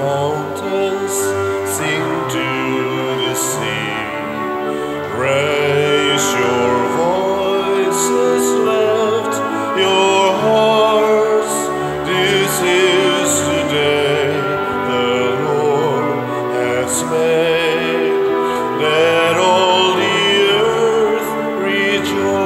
Mountains, sing to the sea. Raise your voices, lift your hearts. This is the day the Lord has made. Let all the earth rejoice.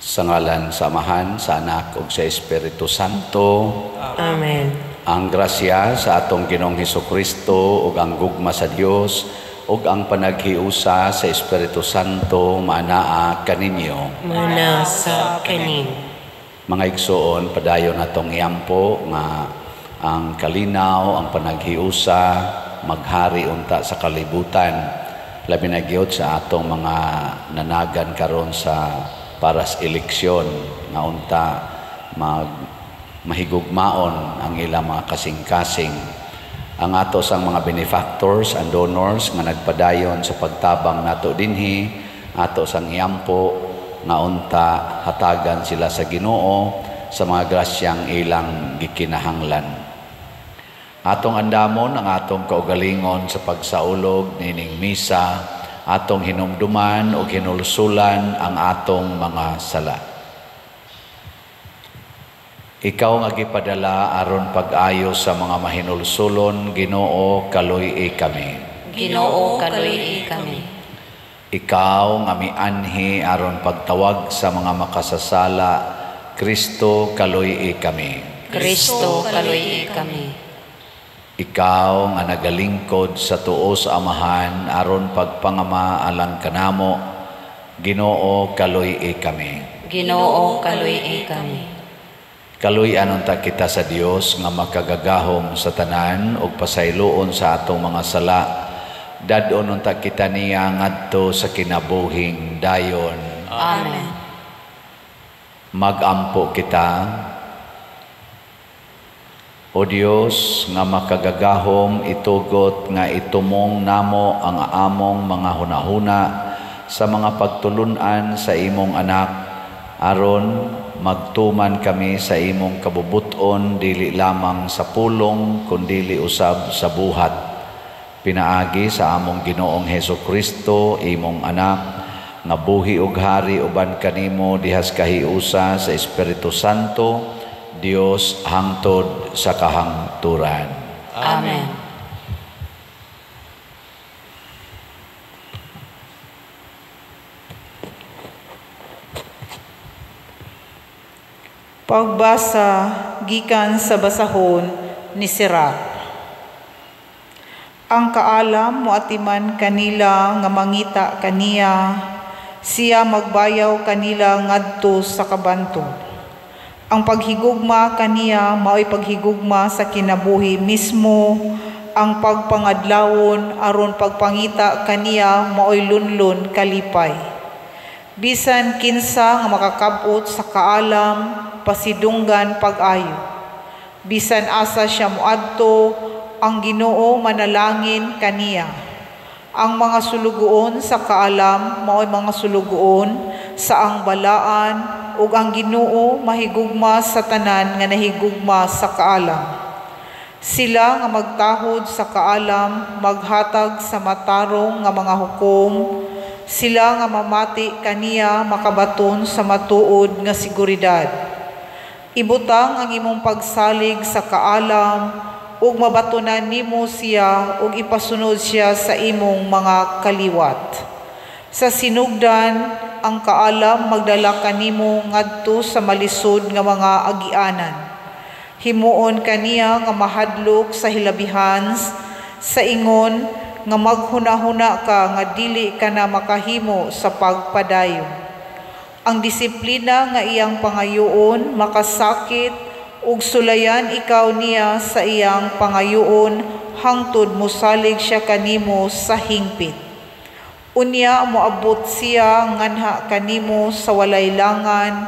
Sa ngalan sa Amahan, sa Anak ug sa Espiritu Santo. Amen. Ang grasya sa atong Ginoong Hesukristo ug ang gugma sa Dios ug ang panaghiusa sa Espiritu Santo maanaa kaninyo. Mana sa kanin. Mga igsoon, padayon natong iampo nga ang kalinaw, ang panaghiusa maghari unta sa kalibutan. Labi na gyud sa atong mga nanagan karon sa paras eleksyon nga unta mahigugmaon ang ilang mga kasing-kasing. Ang ato sang mga benefactors and donors nga nagpadayon sa pagtabang nato dinhi, ato sang iampo nga unta hatagan sila sa Ginoo sa mga grasyang ilang gikinahanglan. Atong andamon ang atong kaugalingon sa pagsaulog nining misa, atong hinumduman o hinulsulan ang atong mga sala. Ikaw nga gipadala aron pag-ayo sa mga mahinulsulon, Ginoo, kaluy-i kami. Ginoo, kaluy-i kami. Ikaw nga mianhi aron pagtawag sa mga makasasala, Kristo, kaluy-i kami. Kristo, kaluy-i kami. Ikaw nga nagalingkod sa tuo sa Amahan aron pagpangama alang kanamo, Ginoo, kaluy-i kami. Ginoo, kaluy-i kami. Kaluy-an unta kita sa Dios nga makagagahom sa tanan ug pasayloon sa atong mga sala. Dad-on unta kita niya ngadto sa kinabuhing dayon. Amen. Magampo kita. O Dios nga makagagahom, itugot nga itumong namo ang among mga hunahuna sa mga pagtulun-an sa imong anak, aron magtuman kami sa imong kabubuton dili lamang sa pulong kundili usab sa buhat. Pinaagi sa among Ginoong Hesus Kristo, imong anak, nga buhi ug hari uban kanimo dihas kahiusa sa Espiritu Santo, Dios hangtod sa kahangturan. Amen. Pagbasa gikan sa basahon ni Sirach. Ang kaalam moatiman kanila nga mangita kaniya, siya magbayaw kanila ngadto sa kabantog. Ang paghigugma kaniya mao'y paghigugma sa kinabuhi mismo, ang pagpangadlawon aron pagpangita kaniya mao'y lunlun kalipay. Bisan kinsa nga makakab-ot sa kaalam, pasidunggan pag-ayo. Bisan asa siya moadto, ang Ginoo manalangin kaniya. Ang mga sulugoon sa kaalam mao'y mga sulugoon sa ang balaan, ug ang Ginoo mahigugma sa tanan nga nahigugma sa kaalam. Sila nga magtahod sa kaalam, maghatag sa matarong nga mga hukom. Sila nga mamati kaniya makabaton sa matuod nga seguridad. Ibutang ang imong pagsalig sa kaalam, ug mabatunan nimo siya ug ipasunod siya sa imong mga kaliwat. Sa sinugdan, ang kaalam magdala kanimo ngadto sa malisod nga mga agianan. Himuon kaniya nga mahadlok sa hilabihan, sa ingon nga maghunahuna ka nga dili ka na makahimo sa pagpadayon. Ang disiplina nga iyang pangayoon makasakit, ug sulayan ikaw niya sa iyang pangayoon hangtod mosalig siya kanimo sa hingpit. Unya moabot siya nganha kanimo sa walay langan,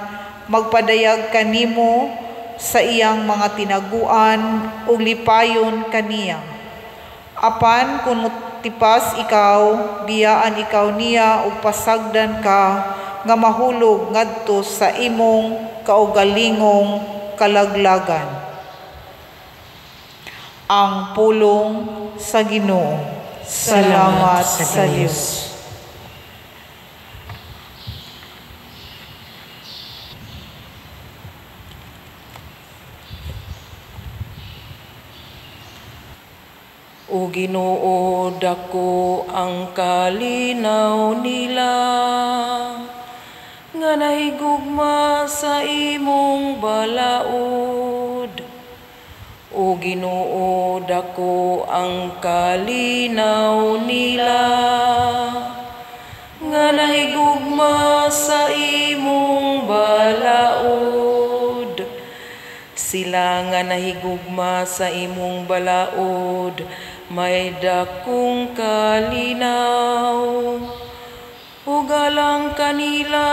magpadayag kanimo sa iyang mga tinaguan ug lipayon kaniya. Apan kun tipas ikaw, biyaan ikaw niya ug pasagdan ka nga mahulog ngadto sa imong kaugalingong kalaglagan. Ang pulong sa Ginoo. Salamat sa Dios. O Ginoo, dako ang kalinaw nila nga nahigugma sa imong balaod. O Ginoo, dako ang kalinaw nila nga nahigugma sa imong balaod. Sila nga nahigugma sa imong balaod may dakong kalinaw. Ug alang kanila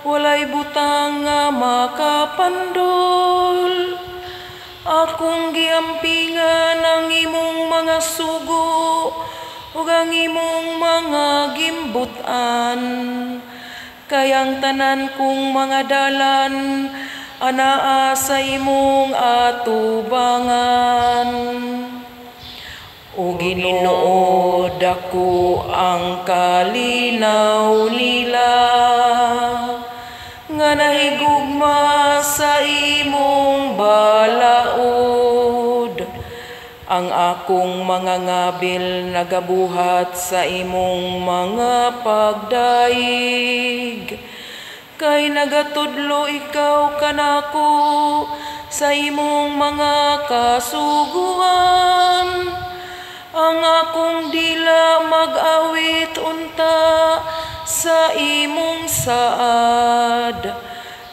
walay butang nga makapandol. Akong giampingan ang imong mga sugo ug ang imong mga gimbut-an. Kay ang tanan kong mga dalan anaa sa imong atubangan. O Ginoo, dako ang kalinaw nila nga nahigugma sa imong balaod. Ang akong mga ngabil nagabuhat sa imong mga pagdaig. Kay nagatudlo ikaw kanako sa imong mga kasuguan. Ang akong dila mag-awit unta sa imong saad.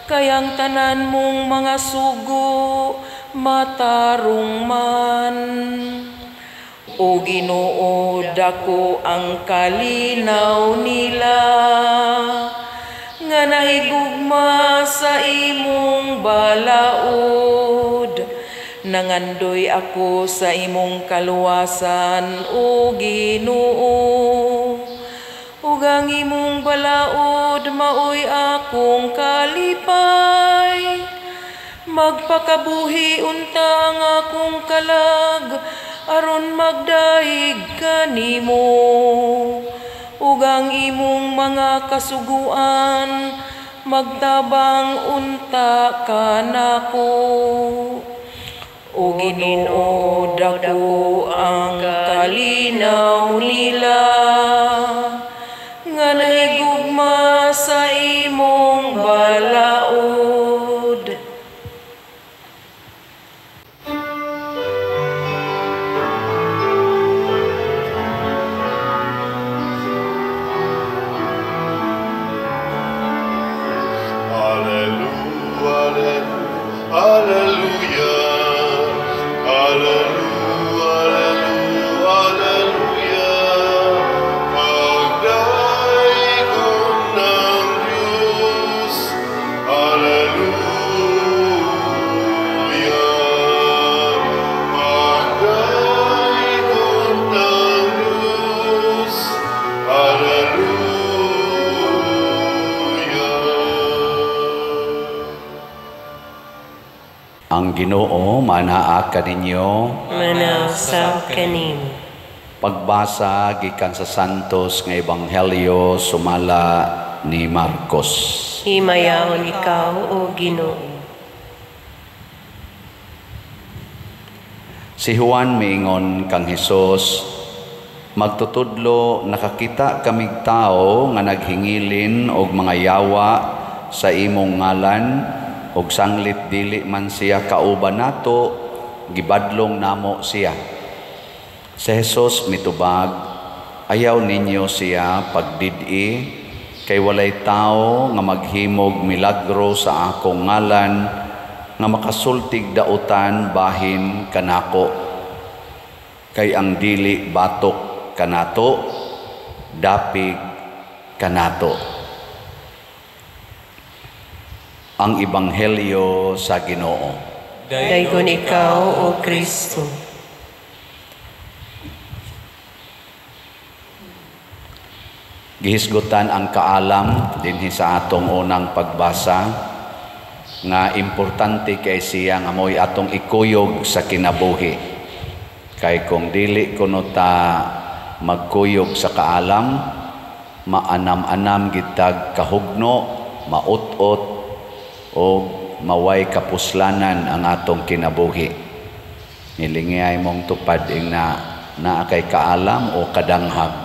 Kay ang tanan mong mga sugo matarong man. O Ginoo, dako ang kalinaw nila nga nahigugma sa imong balaod. Nangandoy ako sa imong kaluwasan, O Ginoo. Ug ang imong balaod maoy akong kalipay. Magpakabuhi unta ang akong kalag aron magdaig kanimo. Ug ang imong mga kasuguan magtabang unta kanako. O Ginoo, dako ang kalinaw nila nga nahigugma sa imong balaod. Alleluia, alleluia, alleluia, alleluia, pagdaigong ng Diyos. Alleluia, pagdaigong ng Diyos. Alleluia. Ang Ginoo manaa kaninyo, Manasa kanimo. Pagbasa gikan sa Santos nga Ebanghelyo sumala ni Marcos. Himayaon ikaw, o Ginoo. Si Juan miingon kang Hesus, magtutudlo nakakita kamig tao nga naghingilin og mga yawa sa imong ngalan, og sanglit dili man siya kauban nato, gibadlong namo siya. Si Jesus mitubag, ayaw ninyo siya pagdidi, kay walay tao nga maghimog milagro sa akong ngalan, nga makasultig dautan bahin kanako. Kay ang dili batok kanato, dapig kanato. Ang Ebanghelyo sa Ginoo. Daygon ikaw, O Kristo. Gihisgutan ang kaalam dinhi sa atong unang pagbasa nga importante kay siya nga mo'y atong ikuyog sa kinabuhi. Kay kung dili kuno ta magkuyog sa kaalam, maanam-anam gitag kahugno, maut-ot o maway kapuslanan ang atong kinabuhi. Nilingiyay mong tupad ing na naa kay kaalam o kadanghag.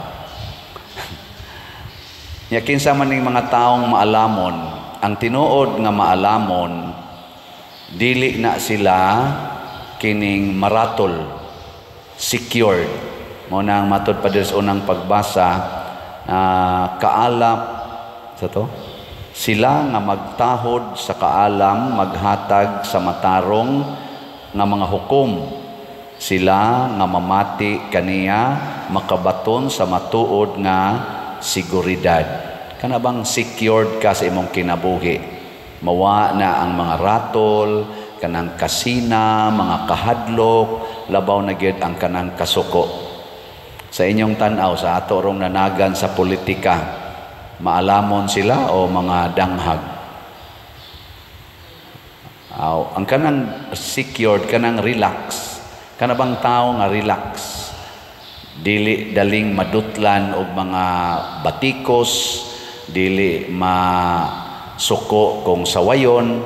Nya kinsa man ning mga taong maalamon, ang tinuod nga maalamon, dili na sila kining maratol, secured. Mao na ang matod pa diri sa unang pagbasa, kaalam sa to, sila nga magtahod sa kaalam, maghatag sa matarong nga mga hukom. Sila nga mamati kaniya, makabaton sa matuod nga seguridad. Kana bang secured ka sa imong kinabuhi? Mawa na ang mga ratol, kanang kasina, mga kahadlok, labaw na gyud ang kanang kasuko. Sa inyong tan-aw, sa ato rong nanagan sa politika, maalamon sila o mga danghag? Aw, ang kanang secured, kanang relax, kana bang tao nga relax, dili daling madutlan og mga batikos, dili masuko kung sawayon,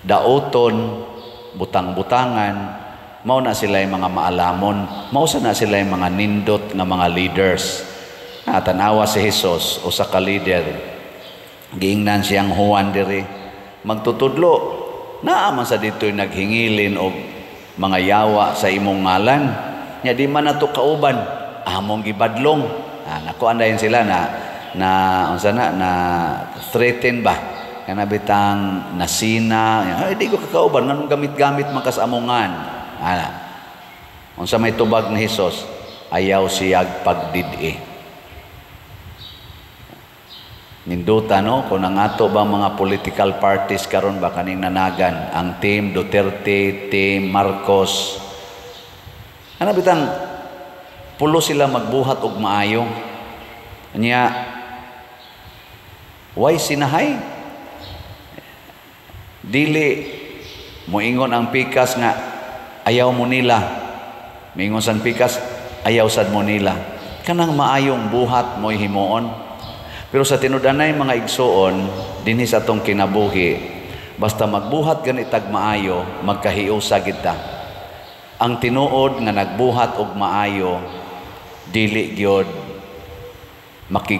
dauton, butang-butangan, mao na sila yung mga maalamon, mao sa na sila yung mga nindot nga mga leaders. Tanawa si Jesus, usa ka leader, giingnan siyang Juan diri, magtutudlo, naa man sa dito'y naghingilin og mga yawa sa imong ngalan, nya di man nato kauban, among gibadlong. Nakuan dayon sila na na unsa na na threaten ba, kana bitang nasina, ay di ko kakauban, nganong gamit-gamit man ka sa amongan. Ana, unsa may tubag ni Hesus, ayaw siyag pagdidi. Ninduta no, kung ang ato ba mga political parties karon ba kaning nanagan, ang Team Duterte, Team Marcos, ana bitang pulo sila magbuhat og maayo. Nya way sinahay, dili moingon ang pikas nga ayaw mo nila, moingon sang pikas ayaw sad mo nila. Kanang maayong buhat mo'y himuon. Pero sa tinud-anay mga igsuon dinhi sa atong kinabuhi, basta magbuhat ganitag maayo, magkahiusa gid ta. Ang tinuod nga nagbuhat og maayo, dili gyud makig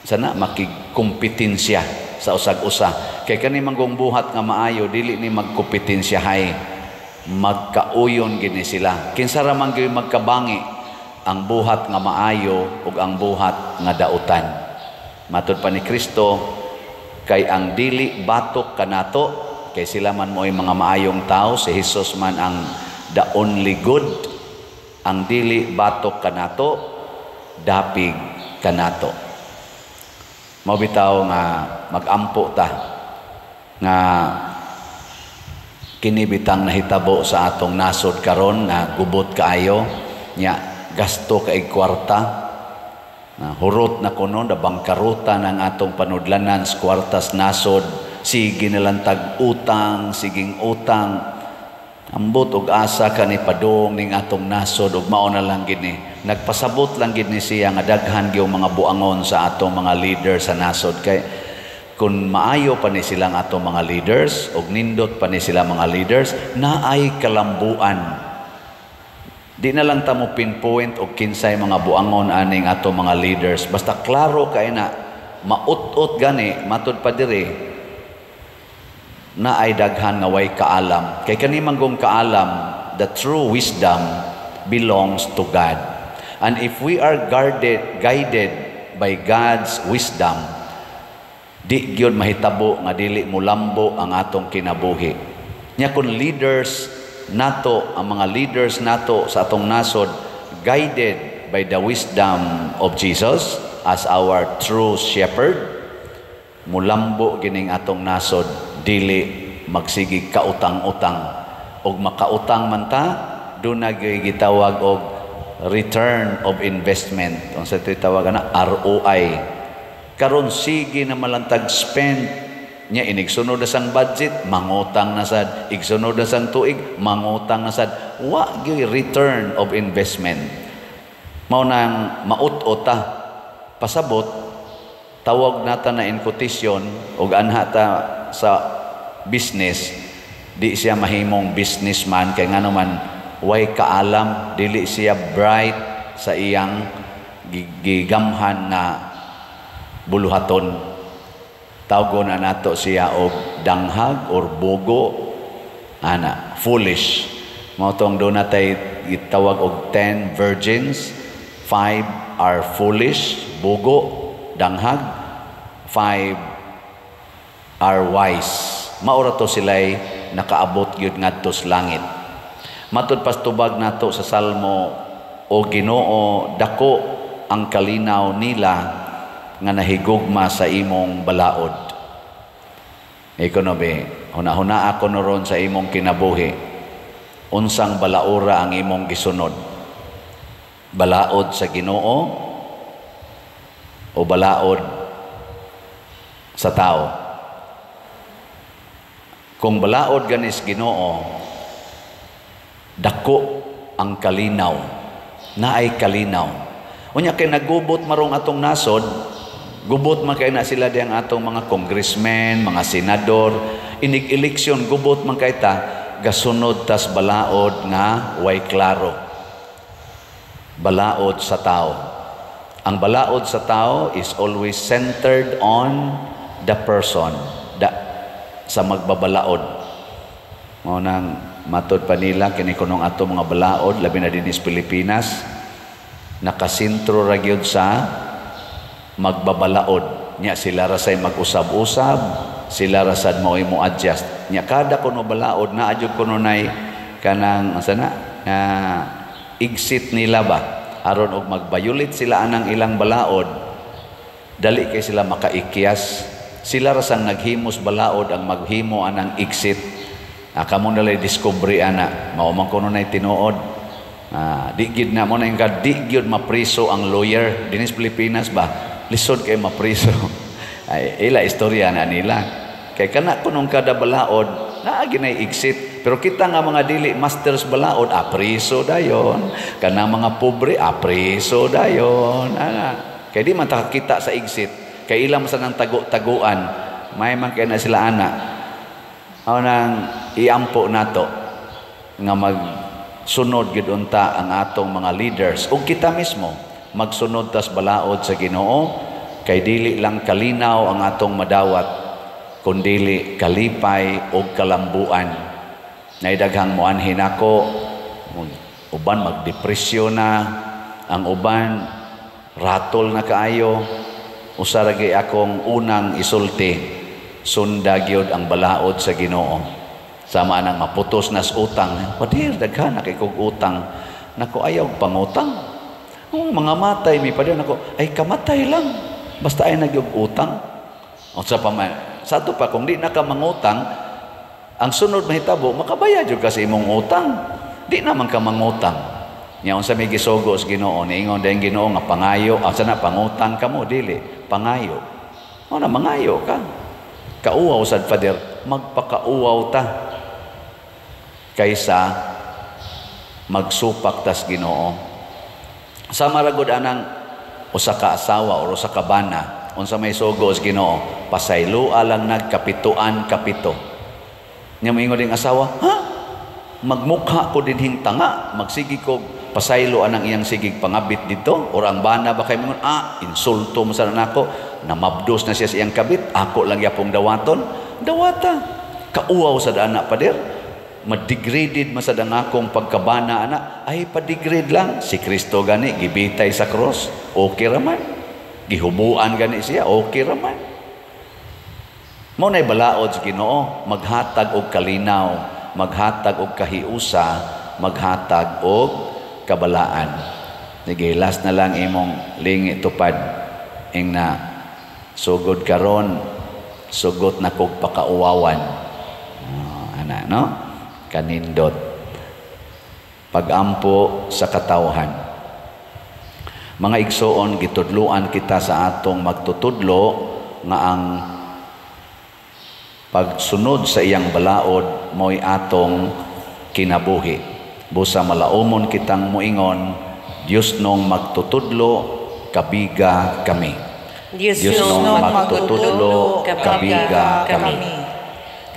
sana makigkompetensya sa usag-usa. Kay kani manggong buhat nga maayo, dili ni magkompetensyahay, magkauyon gid ni sila. Kinsa ra man gyud magkabangi ang buhat nga maayo ug ang buhat nga dautan. Matud pa ni Kristo, kay ang dili batok kanato, kay sila man mo'y mga maayong tao, si Jesus man ang the only good. Ang dili batok kanato, dapig kanato. Mao bitaw nga magampo ta nga kini bitang nahitabo sa atong nasod karon nga gubot kaayo, nya gasto kay kwarta, na hurot na kuno, na bangkaruta ng atong panudlanan sa kwartas nasod, sige nalantag utang, siging utang, ambot og asa kani padung ning atong nasod og mao na lang gid ni. Nagpasabot lang gid ni siya nga daghan gyud mga buangon sa atong mga leader sa nasod. Kay kung maayo pa ni silang atong mga leaders og nindot pa ni sila mga leaders, naay kalambuan. Di na lang ta mo pinpoint og kinsay mga buangon aning atong mga leaders. Basta klaro kay na maut-ut gani matud pa diri na ay daghan nga way kaalam. Kay kani manggong kaalam, the true wisdom belongs to God. And if we are guided by God's wisdom, di gyud mahitabo nga dili mulambo ang atong kinabuhi. Nya kun leaders nato, ang mga leaders nato sa atong nasod, guided by the wisdom of Jesus as our true shepherd, mulambo gining atong nasod, dili magsigi kautang-utang. Og makautang man ta, doon na gitawag og return of investment. Unsa ito'y tawag na ROI. Karon sige na malantag spend nya, inigsunod na sang budget, mangutang na sad, igsunod na sang tuig, mangutang na sad, wa gyud return of investment. Mao nang maut-ot ta, pasabot tawag nata na in quotation og anha ta sa business, di siya mahimong businessman kay ngano man way kaalam, dili siya bright sa iyang gigamhan na buluhaton. Tawgon na nato siya og danghag or bogo ana, foolish. Mao tong do natay gitawag og 10 virgins, 5 are foolish, bogo, danghag, 5 are wise. Mao ra to sila'y nakaabot gyud ngadto sa langit. Matud pastubag nato sa Salmo, "O Ginoo, dako ang kalinaw nila nga nahigugma sa imong balaod." Ikonobi, huna-huna ako noron sa imong kinabuhi. Unsang balaora ang imong gisunod? Balaod sa Ginoo o balaod sa tao? Kung balaod ganis Ginoo, dako ang kalinaw, naay kalinaw. Unya kay nagubot marong atong nasod, gubot man kay na sila diyang atong mga congressmen, mga senador, inig-eleksyon gubot man kay ta, gasunod tas balaod nga way klaro. Balaod sa tao. Ang balaod sa tao is always centered on the person, sa magbabalaod. Mao nang matod pa nila kini kunong ato mga balaod, labi na dinhi sa Pilipinas, nakasentro ra gyud sa magbabalaod. Nya sila ra say mag-usab-usab, sila ra sad mao'y mo adjust. Nya kada kuno balaod naa jud kuno nay kanang asa na exit nila ba, aron og mag-violate sila anang ilang balaod, dali kay sila makaikyas. Sila ra sang naghimos balaod ang maghimo anang exit. Kamo nalay discovery ana, mao man kuno nay tinuod. Di gid na mo na yung di gyud mapriso ang lawyer dinhi sa Pilipinas ba, lisod kay mapriso. Ay, ila istorya na nila. Kay kana kunong kada balaod naa ginay exit. Pero kita nga mga dili masters balaod, apriso dayon. Kana mga pobre, apriso dayon. Ana. Kay di man ta kakita sa exit. Kay ilang sa nang tago-taguan, may man kay na sila ana. Aw nang iampo nato nga magsunod gyud unta ang atong mga leaders ug kita mismo magsunod tas balaod sa Ginoo, kay dili lang kalinaw ang atong madawat kundili kalipay og kalambuan. Naidaghang moanhin ako, uban magdepresyon na, ang uban ratol na kaayo. Usa ra gyud akong unang isulti, sunda gyud ang balaod sa Ginoo. Sama nang maputos nas utang, padir daghan na kay kog utang. Nako, ayaw pangutang. Oh, mga matay mi padir nako, ay kamatay lang. Basta ay nagyog utang. Unsa pa man, sa ato pa kung di na ka mangutang, ang sunod mahitabo makabayad jud ka sa imong utang. Di naman ka mangutang. Nya unsa may gisugo sa Ginoo, niingon dayon Ginoo nga pangayo, asa na pangutang kamo dili, pangayo. Mao na mangayo ka. Kauwaw sad Father, magpakauwaw ta kaysa magsupak tas Ginoo. Sama ra gud anang usa ka asawa or usa ka bana, unsa may sugo sa Ginoo, pasayloa lang nagkapituan kapito. Nya moingon ding asawa, ha? Magmukha ko dinhing tanga, magsigi ko pasaylo anang iyang sigig pangabit dito, or ang bana ba kay mingon, insulto mo sa nako, namabdos na siya sa iyang kabit, ako lang yapong dawaton. Dawata. Kauwaw sa dana pader. Madegraded masad ang akong pagkabana ana, ay padegrade lang. Si Kristo gani gibitay sa cross, okay raman. Gihubuan gani siya, okay raman. Mao nay balaod sa Ginoo, maghatag og kalinaw, maghatag og kahiusa, maghatag og kabalaan. Sige, last na lang imong lingi tupad. Ing na sugod karon, sugot na kog pakauwawan. Oh, ana no? Kanindot. Pagampo sa katawhan. Mga igsoon, gitudluan kita sa atong magtutudlo nga ang pagsunod sa iyang balaod mo'y atong kinabuhi. Busa malaumon kitang muingon, Dios nong magtutudlo, kabiga kami. Dios Dios nong nong magtutudlo, kabiga kami.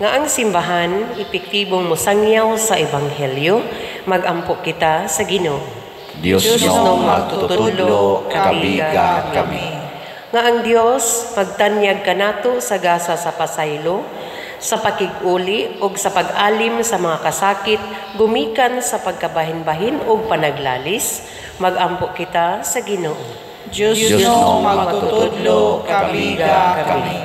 Nga ang simbahan epektibong mosangyaw sa ebanghelyo, magampo kita sa Ginoo. Dios nong magtutudlo, kabiga kami. Nga ang Dios magtanyag kanato sa gasa sa pasaylo, sa pakig-uli ug sa pag-alim sa mga kasakit gumikan sa pagkabahin-bahin ug panaglalis, magampo kita sa Ginoo. Dios nong magtutudlo, kabiga kami.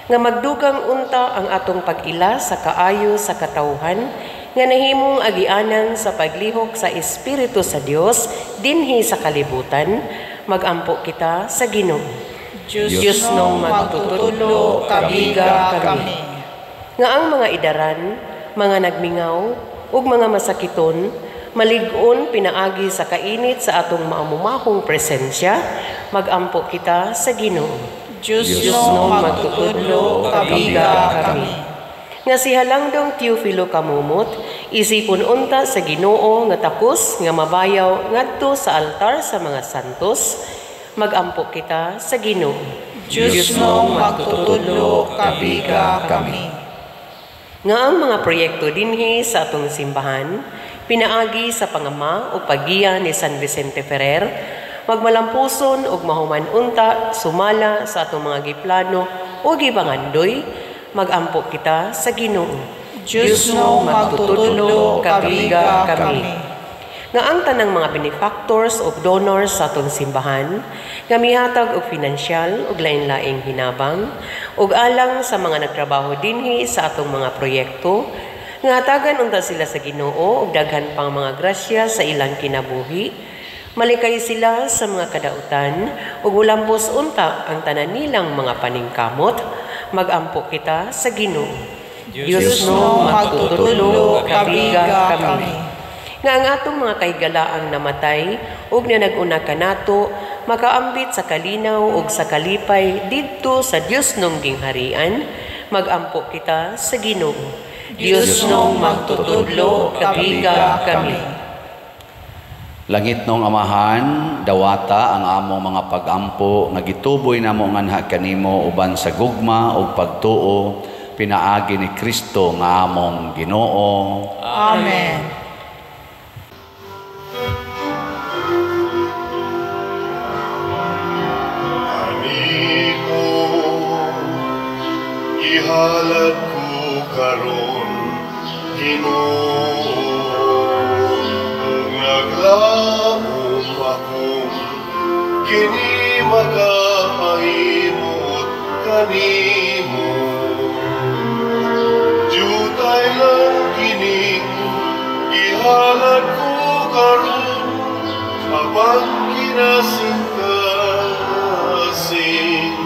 Nga magdugang unta ang atong pag-ila sa kaayo sa katawhan nga nahimong agianan sa paglihok sa Espiritu sa Dios dinhi sa kalibutan, magampo kita sa Ginoo. Dios nong magtutudlo, kabiga kami. Nga ang mga idaran, mga nagmingaw ug mga masakiton malig-on pinaagi sa kainit sa atong maamumahong presensya, magampo kita sa Ginoo. Dios nong magtutudlo, kabiga kami. Nga si Halangdong Teofilo Camomot, isipon unta sa Ginoo nga takos nga mabayaw ngadto sa altar sa mga santos, magampo kita sa Ginoo. Dios nong magtutudlo, kabiga kami. Nga ang mga proyekto dinhi sa atong simbahan, pinaagi sa pangama o paggiya ni San Vicente Ferrer, magmalampuson ug mahuman unta sumala sa atong mga giplano o gipangandoy, magampo kita sa Ginoo. Dios nong magtutudlo, kabiga kami. Nga ang tanang mga benefactors ug donors sa atong simbahan, nga mihatag og finansyal ug lain-laing hinabang, ug alang sa mga nagtrabaho dinhi sa atong mga proyekto, nga hatagan unta sila sa Ginoo ug daghan pang mga grasya sa ilang kinabuhi, malikay sila sa mga kadautan ug ulampos unta ang tanan nilang mga paningkamot, magampo kita sa Ginoo. Dios nong magtutudlo, kabiga kami. Nga ang atong mga kahigalaang namatay ug na nag-una kanato makaambit sa kalinaw ug sa kalipay didto sa Dios nong gingharian, magampo kita sa Ginoo. Dios nong magtutudlo, kabiga kami. Langit nong Amahan, dawata ang among mga pagampo nga gituboy namo nganha kanimo uban sa gugma ug pagtuo pinaagi ni Kristo nga among Ginoo. Amen. Ihalad ko karon, Ginoo, ug naglaom akong kini makahimot kanimo. Jutay lang kining ihalad ko karon, apan kinasing-kasing.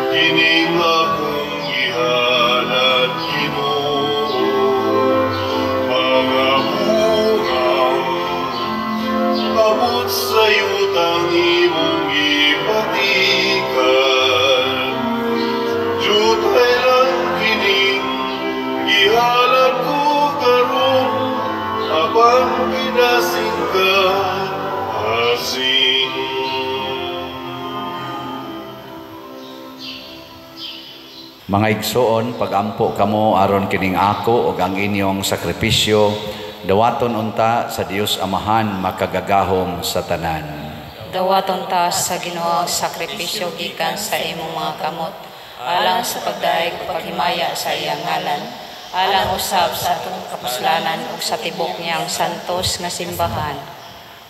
Kining akong gihalad, Ginoo, mga bungang abot sa yutang imong gipatikan. Jutay lang kining gihalad ko karon, apan kinasing-kasing. Mga igsoon, pagampo kamo aron kining ako ug ang inyong sakripisyo, dawaton unta sa Dios Amahan makagagahom sa tanan. Dawaton ta sa Ginoo ang sakripisyo gikan sa imong mga kamot, alang sa pagdaig ug paghimaya sa iyang ngalan, alang usab sa atong kapuslanan ug sa tibok niyang santos nga simbahan.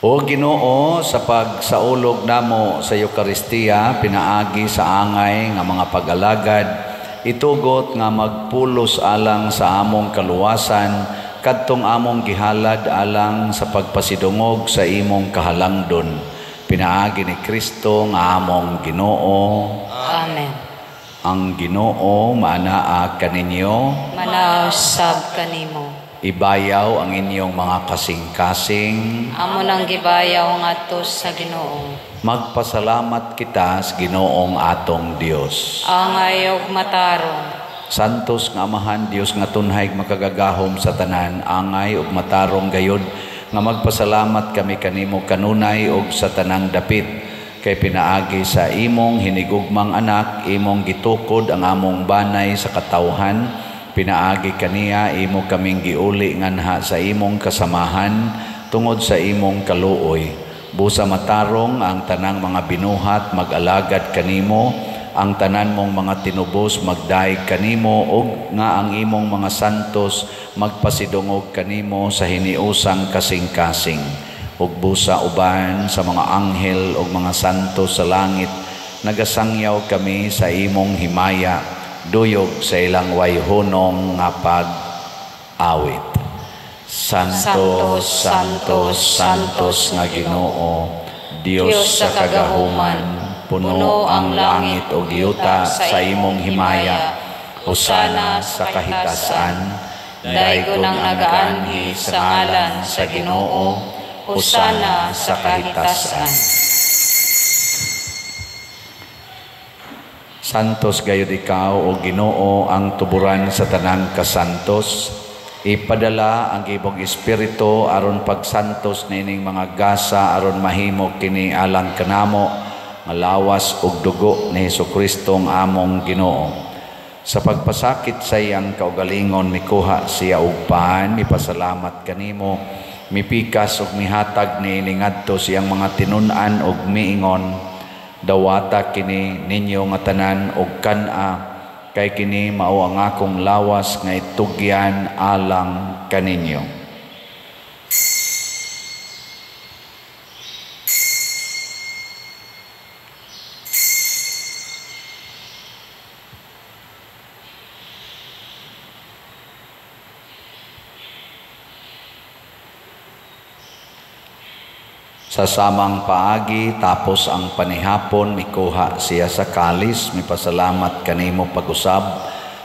O Ginoo, sa pagsaulog namo sa Eukaristiya, pinaagi sa angay nga mga pag-alagad, itugot nga magpulos alang sa among kaluwasan, kadtong among gihalad alang sa pagpasidungog sa imong kahalangdon. Pinaagi ni Kristo nga among Ginoo. Amen. Ang Ginoo maanaa kaninyo, Manausab kanimo. Ibayaw ang inyong mga kasing-kasing. Amo nang gibayaw ngadto sa Ginoo. Magpasalamat kita sa Ginoong atong Dios. Angay ug matarong. Santos nga Amahan, Dios nga tunhay makagagahom sa tanan, angay ug matarong gayod nga magpasalamat kami kanimo kanunay ug sa tanang dapit. Kay pinaagi sa imong hinigugmang anak, imong gitukod ang among banay sa katawhan, pinaagi kaniya imo kaming giuli nganha sa imong kasamahan tungod sa imong kaluoy. Busa matarong ang tanang mga binuhat mag-alagad kanimo, ang tanan mong mga tinubos magdaig kanimo, ug nga ang imong mga santos magpasidungog kanimo sa hiniusang kasing-kasing. Ug busa uban sa mga anghel ug mga santo sa langit, nagasangyaw kami sa imong himaya, duyog sa ilang wayhunong nga pag-awit. Santo, Santo, Santos nga Ginoo, Dios sa kagahuman, puno ang langit ug yuta sa imong himaya. Hosana sa kahitasan, daygon ang nagaanhi sa ngalan sa Ginoo. Hosana sa kahitasan. Santos gayud ikaw o Ginoo, ang tuburan sa tanang kasantos. Ipadala ang imong espiritu aron pagsantos niining mga gasa aron mahimo kini alang kanamo nga lawas ug dugo ni Hesukristo ang among Ginoo. Sa pagpasakit sa iyang kaugalingon mikuha siya og pan, mipasalamat kanimo, mipikas ug mihatag niini ngadto siyang mga tinun-an ug miingon, dawata kini ninyo nga tanan og kan-a, kay kini mao ang akong lawas nga itugyan alang kaninyo. Sa samang paagi, tapos ang panihapon, mikuha siya sa kalis, mipasalamat kanimo pag-usab,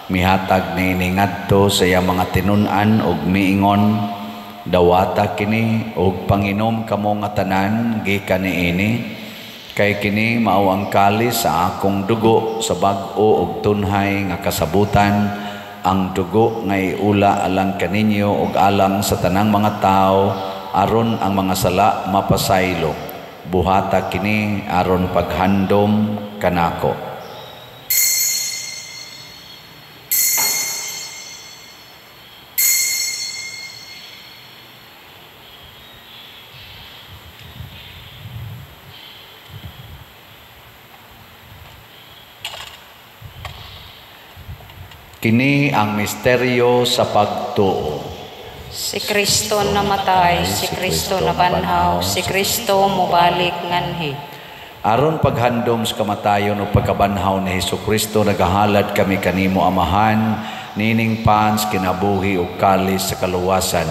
mihatag niini ngadto sa iyang mga tinun-an ug miingon, dawata kini ug panginom kamo nga tanan gikan niini, kay kini mao ang kalis sa akong dugo sa bag-o ug tunhay nga kasabutan, ang dugo nga iula alang kaninyo ug alang sa tanang mga tawo, aron ang mga sala mapasaylo. Buhata kini aron paghandom kanako. Kini ang misteryo sa pagtuo. Si Kristo namatay, si Kristo nabanhaw, si Kristo mobalik nganhi. Aron paghandom sa kamatayon o pagkabanhaw ni Hesukristo, nagahalad kami kanimo Amahan, nining pans kinabuhi ug kalis sa kaluwasan.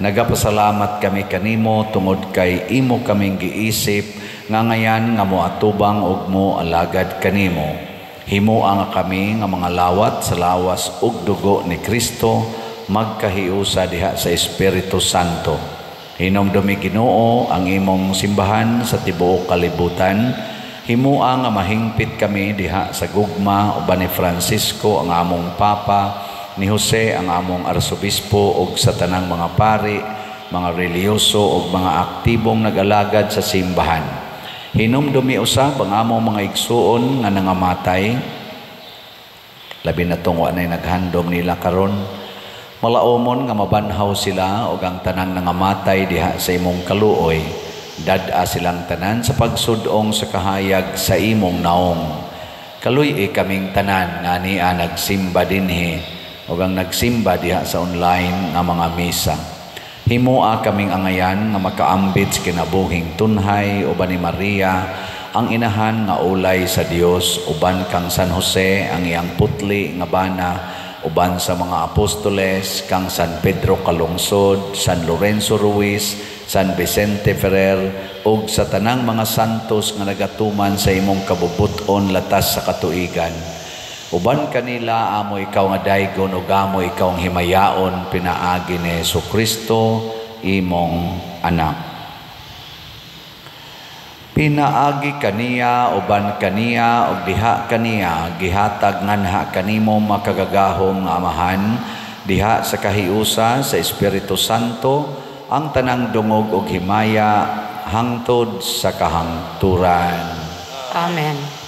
Nagapasalamat kami kanimo tungod kay imo kaming giisip nga ngayan nga moatubang ug mo alagad kanimo. Himoa nga kami nga mga lawat sa lawas ug dugo ni Kristo, magkahiusa diha sa Espiritu Santo. Hinumdumi Ginoo ang imong simbahan sa tibuok kalibutan. Himoa nga mahingpit kami diha sa gugma uban ni Francisco ang among Papa, ni Jose ang among Arsobispo ug sa tanang mga pari, mga relihiyoso ug mga aktibong nag-alagad sa simbahan. Hinumdumi usab ang among mga igsuon nga nangamatay, labi na tong wa nay naghandom nila karon. Malaomon nga mabanhaw sila og ang tanan nangamatay diha sa imong kaluoy. Dad-a silang tanan sa pagsudong sa kahayag sa imong naong. Kaluy-i kaming tanan nga nia nagsimba dinhi ug ang nagsimba diha sa online nga mga misa. Himoa kaming angayan nga makaambit sa kinabuhing tunhay uban ni Maria ang inahan nga ulay sa Dios, uban kang San Jose ang iyang putli nga bana, uban sa mga apostoles kang San Pedro Calungsod, San Lorenzo Ruiz, San Vicente Ferrer, ug sa tanang mga santos nga nagatuman sa imong kabubut-on latas sa katuigan. Uban kanila amo ikaw nga daygon ug amo ikaw ang himayaon pinaagi ni Hesukristo imong anak. Pinaagi kaniya, uban kaniya, ug diha kaniya, gihatag nganha kanimo makagagahom nga Amahan, diha sa kahiusa sa Espiritu Santo, ang tanang dungog ug himaya hangtod sa kahangturan. Amen.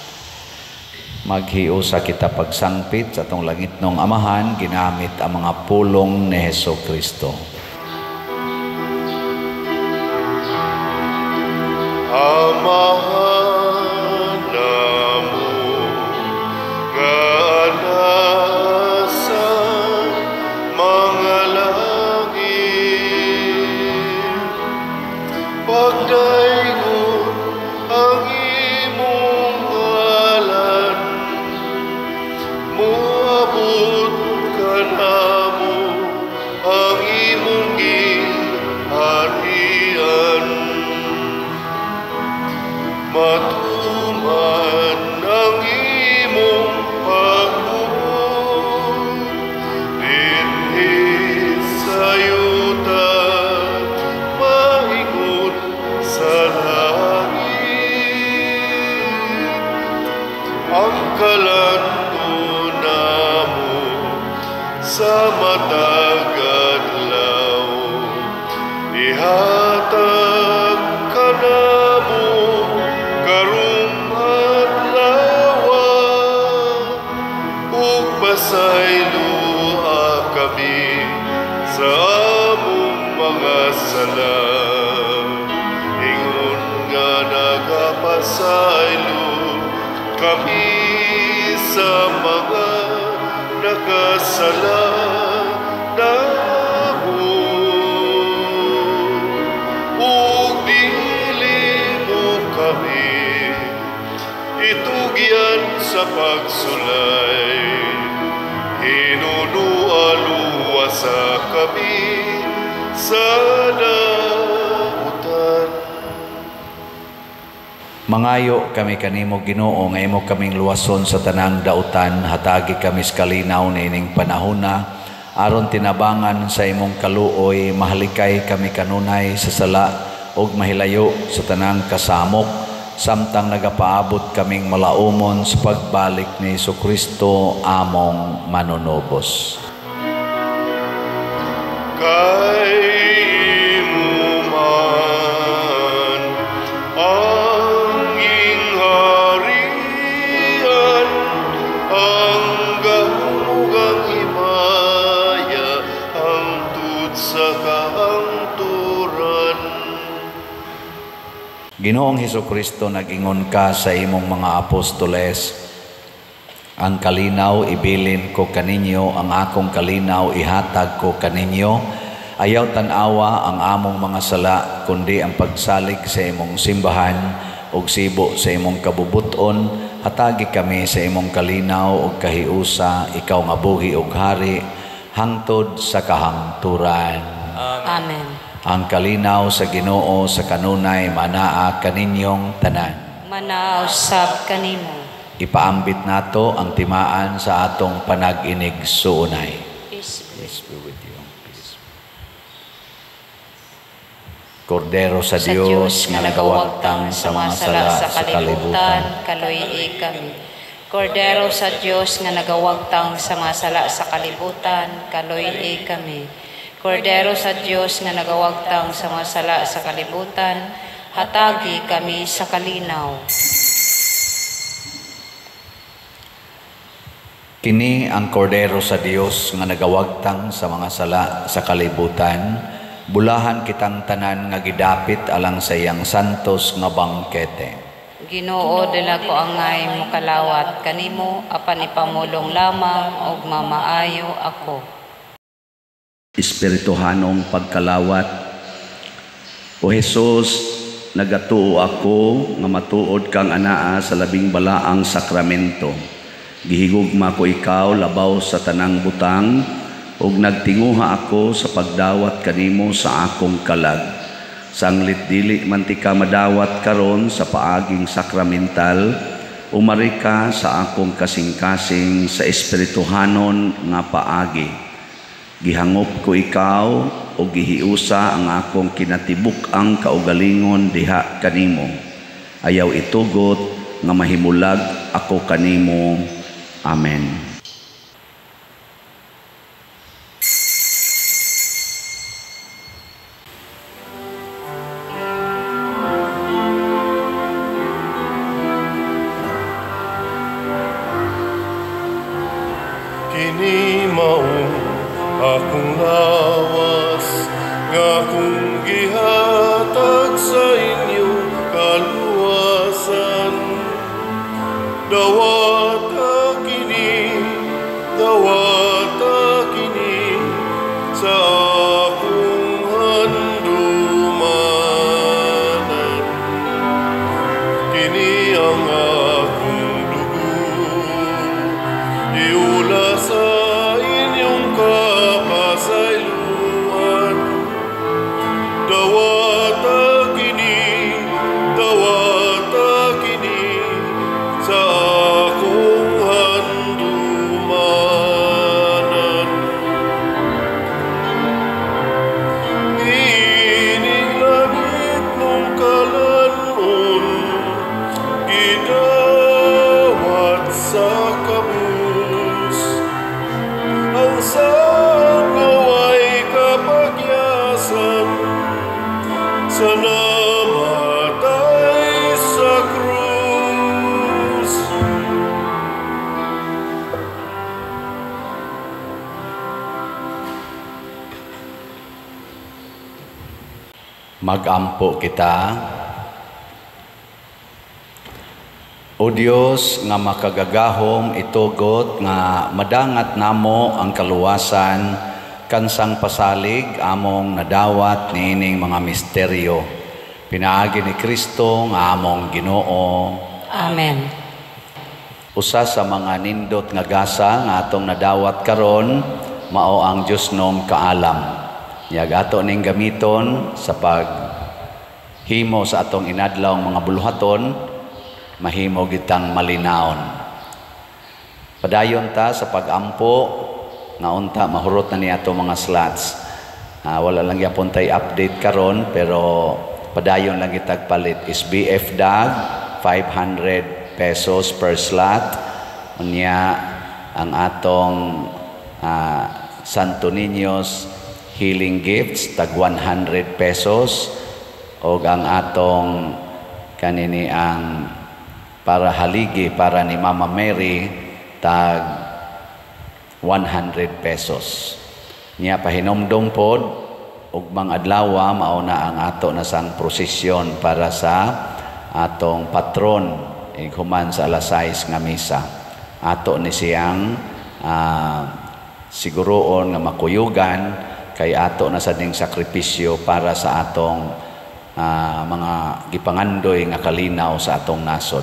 Maghiusa kita pagsangpit sa atong langitnong Amahan, ginamit ang mga pulong ni Hesukristo. Amahan namo nga nasa mga langit, pagdaygon ang imong ngalan, moabot kanamo ang imong gingharian. Matuman ang imong pagbuot dinhi sa yuta, maingon sa langit. Ang kalanto namo sa matag adlaw, ihatag kanamo karong adlaw, ug pasayloa kami sa among mga sala, ingon nga nagapasaylo kami sa mga nakasala namo. Ug dili mo kami itugyan sa pagsulay, hinunualuwasa kami sa dautan. Mangayo kami kanimo Ginoo nga imo kaming luwason sa tanang dautan, hatagi kami sa kalinaw niining panahona, aron tinabangan sa imong kaluoy, mahalikay kami kanunay sa sala ug mahilayo sa tanang kasamok, samtang nagapaabot kaming malaumon sa pagbalik ni Hesukristo among manunubos. Kay imo man ang gingharian, ang gahom ug ang himaya, hangtod sa kahangturan. Ginoong Hesukristo, nag-ingon ka sa imong mga apostoles, ang kalinaw ibilin ko kaninyo, ang akong kalinaw ihatag ko kaninyo. Ayaw tan-awa ang among mga sala, kundi ang pagsalig sa imong simbahan ug sibo sa imong kabubuton. Hatagi kami sa imong kalinaw ug kahiusa, ikaw nga buhi ug hari hangtod sa kahangturan. Amen. Ang kalinaw sa Ginoo sa kanunay manaa kaninyong tanan. Manaa usab kanimo. Ipaambit nato ang timaan sa atong panag-inig suunay. Peace Peace be with you. Peace. Kordero sa Dios nga nagawagtang sa mga sala sa kalibutan, kaluy-i kami. Kordero sa Dios nga nagawagtang sa mga sala sa kalibutan, kaluy-i kami. Kordero sa Dios nga nagawagtang sa mga sala sa kalibutan, hatagi kami sa kalinaw. Kini ang kordero sa Dios nga nagawagtang sa mga sala sa kalibutan, bulahan kitang tanan nga gidapit alang sa iyang santos nga bangkete. Ginoo, dila ko angay mokalawat kanimo, apan ipamulong lamang og mamaayo ako. Espirituhanong pagkalawat. O Jesus, nagatuo ako nga matuod kang anaa sa labing balaang sakramento. Gihigugma ko ikaw labaw sa tanang butang, ug nagtinguha ako sa pagdawat kanimo sa akong kalag. Sanglit dili man ti ka madawat karon sa paaging sakramental, Umari ka sa akong kasing-kasing sa espirituhanon nga paagi. Gihangop ko ikaw o gihiusa ang akong kinatibuk-ang kaugalingon diha kanimo. Ayaw itugot nga mahimulag ako kanimo. Amen. Kini mao akong lawas nga akong gihatag sa inyo kaluwasan. Dawata kini sa akong handumanan. Kini ang akong dugo, iula sa inyong kapasayloan. Dawata kini sa akong handumanan. Ining langit nung kalanon, gidawat sa kabus. Ang sangaway kapagyasan sa namatay sa krus. Magampo kita. O Dios nga makagagahom, itugot nga madangat namo ang kaluwasan kansang pasalig among nadawat niining mga misteryo. Pinaagi ni Kristo nga among Ginoo. Amen. Usa sa mga nindot nga gasa nga atong nadawat karon mao ang Diosnong kaalam. Niyag ato ning gamiton sa paghimo sa atong inadlaw mga buluhaton, mahimo gitang malinaon. Padayon ta sa pagampo nga unta mahurot na ni ato mga slots. Wala lang gyapon tay update karon, pero padayon lang gitag palit. SBF DAG 500 pesos per slot. Unya ang atong Santo Niños Healing Gifts tag 100 pesos, og ang atong kanini ang para haligi para ni Mama Mary tag 100 pesos. Niya pahinomdom pod ugmang adlaw mao na ang ato na sang prosesyon para sa atong patron human sa alas 6 nga misa. Ato ni siyang siguroon nga makuyugan kay ato na sa ding sakripisyo para sa atong mga gipangandoy nga kalinaw sa atong nasod.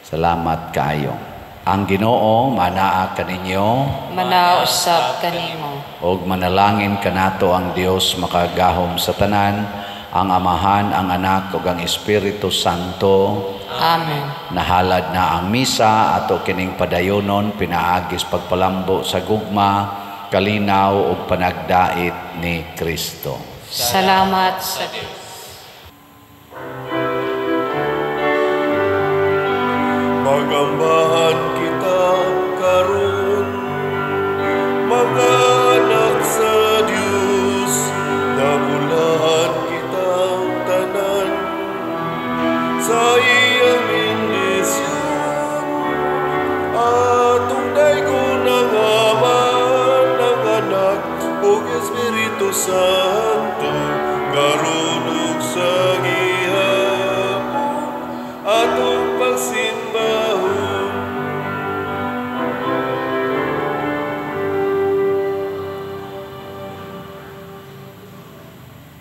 Salamat kaayo. Ang Ginoo manaa kaninyo, manaa usab kanimo. Og manalangin kanato ang Dios makagahom sa tanan, ang Amahan, ang Anak ug ang Espiritu Santo. Amen. Nahalad na ang misa ato kining padayonon pinaagis pagpalambo sa gugma, kalinaw ug panagdait ni Kristo. Salamat sa Dios. Magambahan kita karon, mga anak sa Dios, nabulahan kitang tanan sa iyang bendisyon. Atong daygon ang Ama, ang Anak ug Espiritu Santo.